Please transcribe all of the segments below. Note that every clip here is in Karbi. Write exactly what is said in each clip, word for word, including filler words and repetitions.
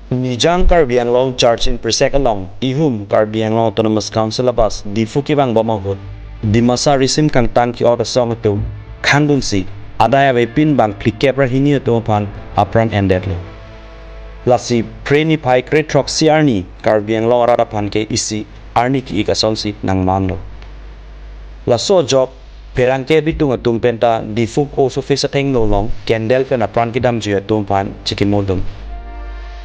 Nijang Karbi Anglong Charchim Prisek along ihum Karbi Anglong Autonomous Council abus Diphu kevangbom ahut Dimasa risim kangtang ke-ot asong atum khangdunsi adai avepin bang phlikep ra hini atum aphan apran endetlo. Lasi Phre niphai kre throksi arni Karbi Anglong arat aphan ke isi arni ki-ik asonsi nangmanlo. Laso ajok pherangke bitung atum penta Diphu Post Office athengno along candle pen apran kedamjui atum aphan chikimodun.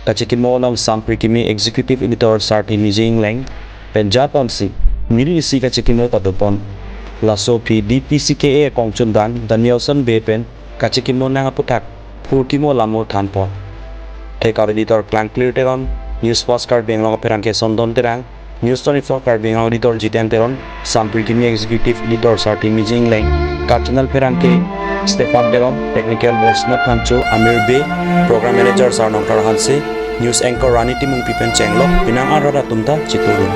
Kachikimo along Sampri Kimi Executive Editor Sarthe Mijing Engleng pen japonsi miri isi kachikimo padopon. Laso aphi D P C K A akongchundan Danielson Bey pen kachikimo nang aputhak phurkimo lamur thanpon. Thekar editor Klangklir Teron, News Fast Karbi Anglong pherangke Sondon Terang, News twenty-four Karbi Anglong editor Jiten Teron, Sampri Kimi executive editor Sarthe Mijing Engleng, cultural pherangke Stefan Teron, technical Bosnath Phangcho, Amir Bey, program manager Sarnongkar Hanse, news anchor Rani Timungpi pen chenglok, pinang arat atum ta chitudun.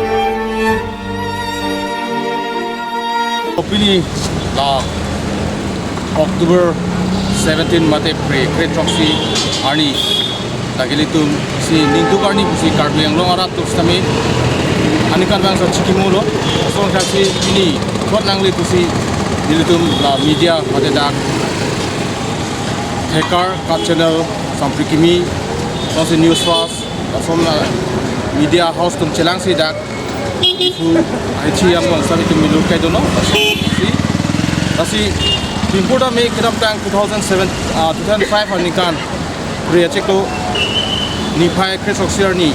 Pini la October seventeen mate Phre kre throksi arni, lake ilitum si ningduk arni pusi Karbi Anglong arat atum sitame aningkanvang sa chikimolo. Asonsi pini thot nangle pusi ilitum la media mate dak Thekar Cut Channel, Sampri Kimi, lapusi News Fast, lapuson la media house atum chelangsi dak Diphu aichi yang bang sami tum milur kai dono. Lasi, lasi pimpur dam me kedamtang two thousand seven, ah, two thousand five aningkan Phre achiklo niphai kre throksi arni,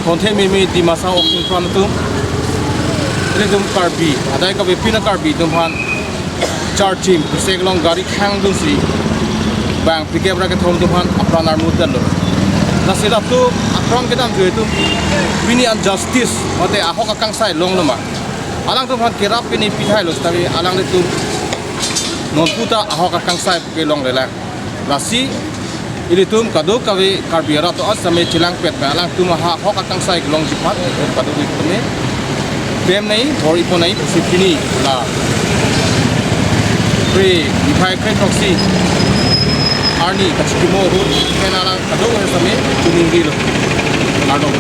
konthe mimi Dimasa ok ingkron atum, ilitum Karbi, adai kavepin a-Karbi atum aphan Charchim Prisek along gari khangdunsi bang phlikep ra kethom atum aphan apran armut danlo. Lasi latum apran kedamjui atum pini an justice mate ahok akangsai longlo ma? Alangtum aphan kerap pini pithailo, sitame alanglitum non puta ahok akangsai ke longlelang. Lasi ilitum kadokave Karbi arat atum sitame chelangpet pen alangtum aha ahok akangsai kelongji aphan kadokave tame pem nai, bor-i pon nai pusi pini la Phre niphai kre throksi arni kachikimo ahut pen alang kadokave sitame chiningrilo. Kardom.